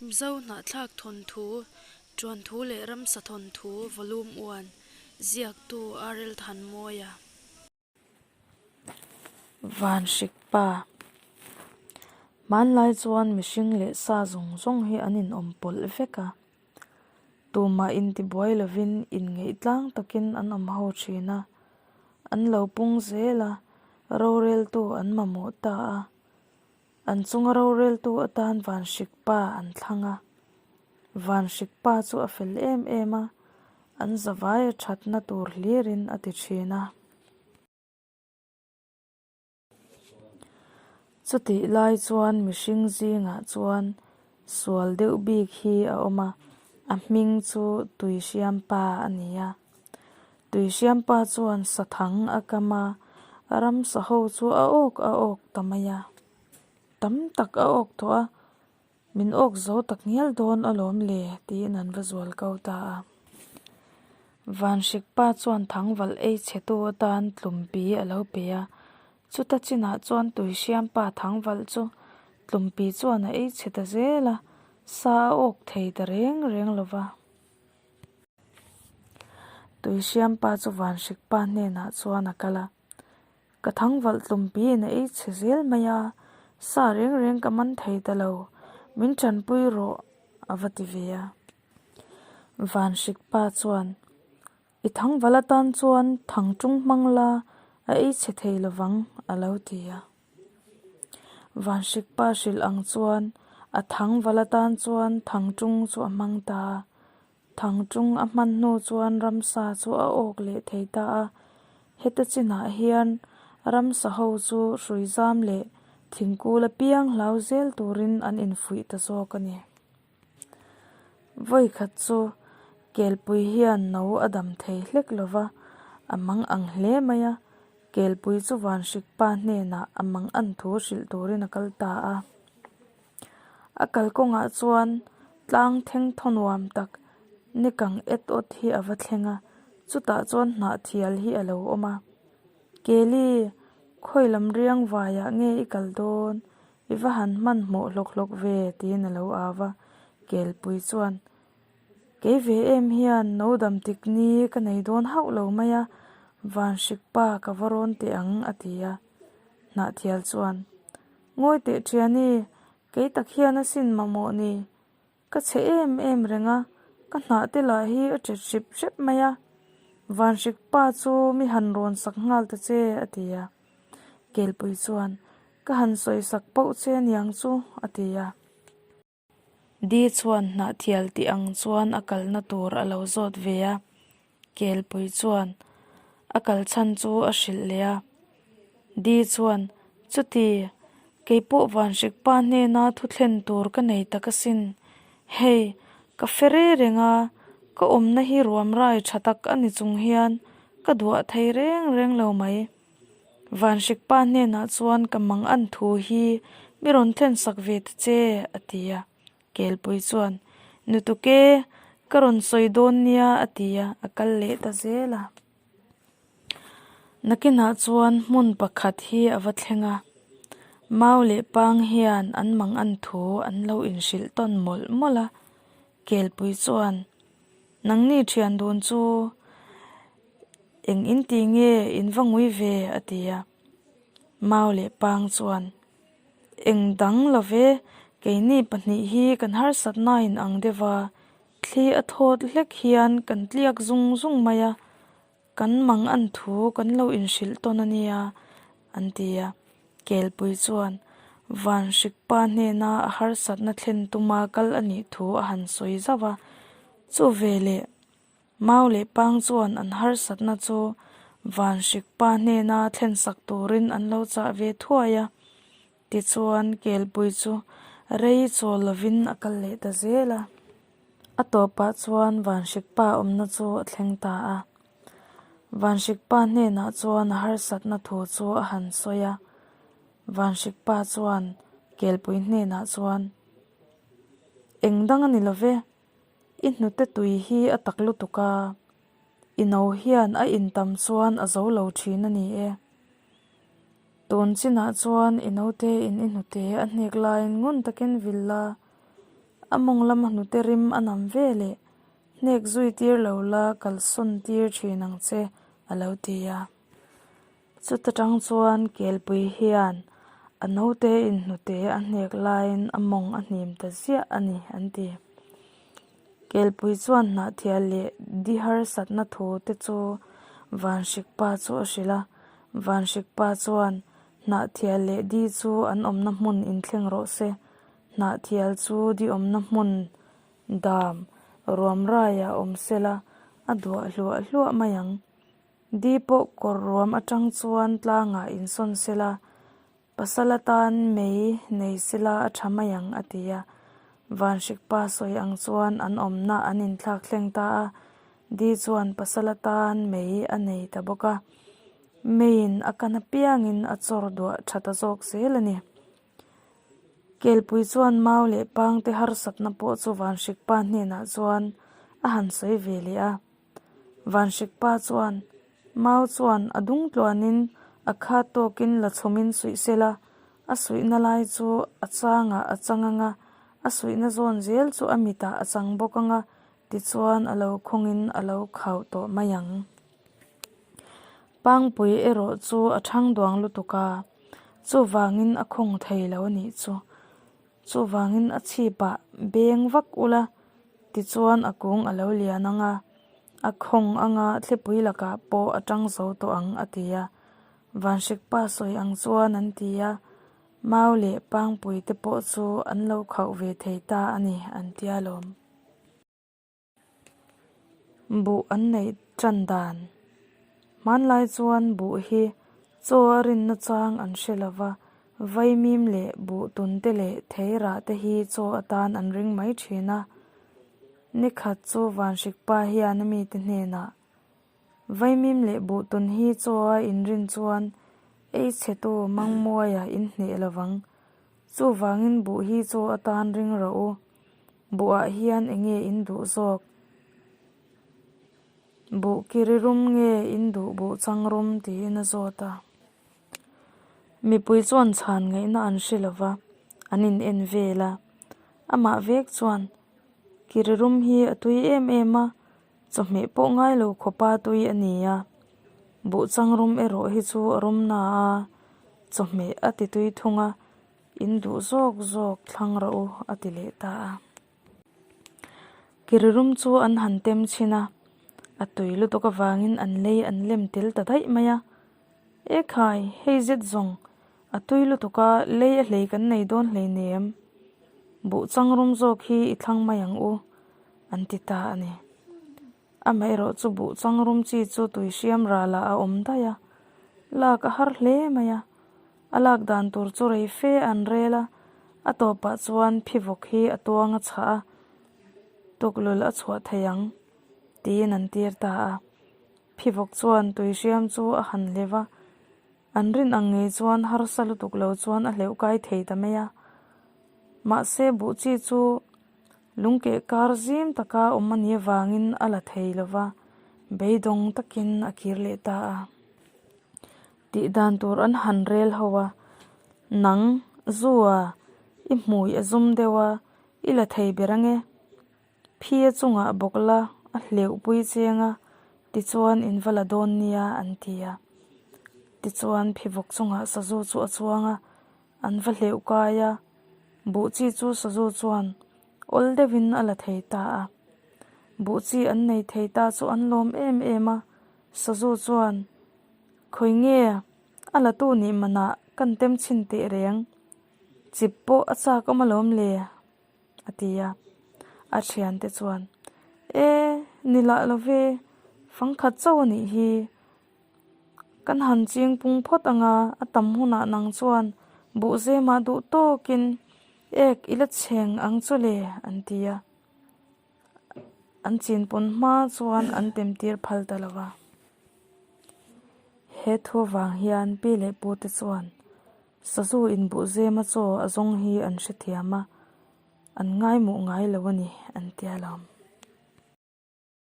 Mizo hnahthlak thawnthu, Tuanthu leh Ramsa thawnthu, Volume One, ziaktu RL Thanmawia. Vanhrikpa Hmanlai chuan mihring leh sa zawng zawng hi an inawm pawlh vek a, tumah intibuai lovin inngeih tlang takin an awm ho thin a, an lo pung zel a, roreltu an mamawh ta a. An chunga roreltu atan Vanhrikpa an thlang a. Vanhrikpa chu a fel em em a, an zavai a thatna tur hlirin a ti thin a. Chutih lai chuan mihring zingah chuan sual deuh bik hi a awm a, a hming chu Tuihriampa a ni a. Tuihriampa chuan sathang a kam a, ramsa ho chu a awk a awk ta mai a. Tam tak a awk tawh a, Min awk zo tak ngial dawn alawm le tiin an va zual ko ta a. Vanhrikpa chuan thangvalh ei chhetu atan tlumpi a lo pe a, chuta chinah chuan Tuihriampa thangvalh chu tlumpi chuan a ei chhe ta zel a, sa a awk thei ta reng reng lo va. Tuihriampa chu Vanhrikpa hnenah chuan a kal a. Ka thangvalh tlumpiin a ei chhe zel mai a, sa reng reng ka man thei ta lo, min tanpui rawh a va ti ve a. Vanhrikpa chuan, I thangvalh atan chuan thangtung hmang la, a ei chhe thei lovang a lo ti a. Vanhrikpa hrilh ang chuan a thangvalh atan chuan thangtung chu a hmang ta a. Thangtung a hman hnu chuan ramsa chu a awk leh thei ta a, heta chinah hian ramsa ho chu hrui zam leh thingkul apiang hlau zel turin an infuih ta zawk a ni. Vawikhat chu kelpui hian no a dam thei hlek lo va, a mang ang hle mai a, kelpui chu Vanhrikpa hnenah a mang an thu hrilh turin a kal ta a. A kalkawngah chuan tlang theng thaw nuam tak ni kang et awt hi a va thleng a, chutah chuan hnahthial hi a lo awm a. Keli, khawi lam riang vaiah nge i kal dawn? I va han hmanhmawh hlawk hlawk ve tiin a lo au a, Kelpui chuan, Kei ve em hian no dam tik ni ka nei dawn hauh lo mai a, Vanhrikpa ka va rawn teh ang a ti a. Hnahthial chuan, Ngawi teh ṭhiani, kei tak hian a sin mamawh ni. Ka chhe em em reng a, ka hnah te lah hi a ṭet hrip hrep mai a. Vanhrikpa chu mi han rawn sak nghal ta che, a ti a. Kelpui chuan, Ka han sawi sak pauh che aniang chu, a ti a. Di chuan hnahthial tih ang chuan a kalna tur a lo zawt ve a, Kelpui chuan a kal chhan chu a hrilh leh a. Di chuan, Chuti, keipawh Vanhrikpa hnena thu thlen tur ka nei tak asin. Hei, ka fe re reng a, ka awmna hi ruamrai tha tak a ni chung hian ka duah thei reng reng lo mai. Vanhrikpa hnenah chuan ka mang an thu hi mi rawn thlen sak ve ta che, a ti a. Kelpui chuan, Nutuke, ka rawn sawi dawn nia, a ti a, a kal leh ta zel a. Nakinah chuan hmun pakhat hi a va thleng a, Mau leh Pang hian an mang an thu an lo inhrilh tawn mawlh mawlh a. Kelpui chuan, Nangni thian dun chu Eng in ti nge in va ngui ve? a ti a. Mau leh Pang chuan, Eng dang lo ve, keini pahnih hi kan harsatna in ang deuh a, thli a thawt hlek hian kan tliak zung zung mai a, kan mang an thu kan lo inhrilh tawn a nia, an ti a. Kelpui chuan Vanhrikpa hnena a harsatna thlen tuma kal a nih thu a han sawi zauh a, chu veleh Mau leh Pang chuan an harsatna chu Vanhrikpa hnena thlensak turin an lo chah ve thuai a, tichuan Kelpui chu rei chawl lovin a kal leh ta zel a. A tawpah chuan Vanhrikpa awmna chu a thleng ta a. Vanhrikpa hnenah chuan a harsatna thu chu a han sawi a. Vanhrikpa chuan Kelpui hnenah chuan, Eng dang a ni lo ve. I hnute tui hi a tak lutuk a, i no hian a intam chuan a zo lo thin a ni e. Tun chinah chuan i note in i hnute a hnek laiin ngun takin vil la. A mawng lama hnute rim a nam ve leh hnek zui tir lo la kalsawn tir thin ang che, a lo ti a. Chuta tang chuan kelpui hian a naute in hnute a hnek laiin a mawng a hnim ta ziah a ni, an ti. Kelpui chuan hnahthial leh di harsatna thu te chu Vanhrikpa chu a hrilh a. Vanhrikpa chuan hnahthial leh di chu an awmna hmun inthleng rawh se. Hnahthial chu di awmna hmun dam ruam raiah awm sela a duah hluah hluah mai ang. Di pawh kawr ruam atang chuan tlangah insawn sela Pasal atan mei nei sela a tha mai ang, a ti a. Vanhrikpa sawi ang chuan an awmna an inthlak thleng ta a, Di chuan pasal atan mei a nei ta bawk a. Meiin a kan apiangin a chawr duah tha ta zawk zel a ni. Kelpui chuan mau leh pangte harsatna pawh chu Vanhrikpa hnenah chuan a han sawi ve leh a. Vanhrikpa chuan Mau chuan a dung tluanin a khat tawkin la chhawmin suih sela, a suihna lai chu a changah a chang ang a, a suihna zawn zel chu a mitah a chang bawk ang a, tichuan a lo khawngin a lo khauh tawh mai ang. Pangpui erawh chu a thang duang lutuk a, chuvangin a khawng thei lo a nih chu. Chuvangin a chhipah beng vak ula, tichuan a kung a lo lian ang a, a khawng anga thlipui lakah pawh a tang zo tawh ang, a ti a. Vanhrikpa sawi ang chuan an ti a, Mau leh Pangpui te pawh chu an lo khauh ve thei ta a ni, an ti alawm. Buh an neih tan dan. Hmanlai chuan buh hi chaw a rinna chang an hre lo va, vaimim leh buh tun te leh thei rah te hi chaw atan an ring mai thin a. Nikhat chu Vanhrikpa hian a mite hnenah, Vaimim leh buh tun hi chaw a inrin chuan ei chhetu Mangmuaia in hneh lo vang. Chuvangin buh hi chaw atan ring rawh u. Buhah hian eng nge in duh zawk? Buh kiri rum nge in duh buh chang rum? tiin a zawt a. Mipui chuan chhan ngaihna an hre lo va, an in en vel a. Amah vek chuan, Kiri rum hi a tui em em a, chawhmeh pawh ngai lo khawpa tui a ni a. Buh chang rum erawh hi chu a rum na a, chawhmeh a ti tui thung a, In duh zawk zawk thlang rawh u, a ti leh ta a. Kirirum chu an han tem chhin a, a tui lutuk avangin an lei an lem tel ta daih mai a. E khai, hei zet zawng, a tui lutuk a, lei a hlei kan nei dawn hleinem. Buh changrum zawk hi i thlang mai ang u, an ti ta a ni. Amaherawh chu buh changrum chi chu tui hriam ralah a awm daih a, lak a har hle mai a. A lak dan tur chu rei fe an rel a, a tawpah chuan phivawk hi a tuang a chhah a, tuklul a chhuah thei ang tiin an tir ta a. Phivawk chuan tui hriam chu a han hlev a, an rin ang ngei chuan harsa lutuk lo chuan a hleuh kai thei ta mai a. Mahse buh chi chu lungkeh kar zim taka awm a nih avangin a la thei lo va, beidawng takin a kir leh ta a. Tih dan tur an han rel ho a, Nang, Zua, i hmui a zum deuh a, i la thei ber ange. Phi a chungah bawk la, a hleuh pui cheng a, tichuan in va la dawn nia, an ti a. Tichuan phivawk chungah sazu chu a chuang a, an va hleuh kai a, buh chi chu sazu chuan awl deuhin a la thei ta a. Buh chi an nei thei ta chu an lawm em em a, sazu chuan, Khawi nge a la tu nih manah kan tem chhin teh reng, chip pawh a chak awm alawm le, a ti a. A thiante chuan, E, ni lah lo ve, fangkhat chauh a nih hi. Kan han ching pung phawt ang a, a tam hunah nang chuan buh zemah duh tawkin ek i la chheng ang chu le, an ti a. An chinpawn hma chuan an temtir phal ta lo va. He thu vang hian pi leh pu te chuan sazu inbuh zema chaw a zawng hi an hrethiam a, an ngaimawh ngai lo a ni, an ti alawm.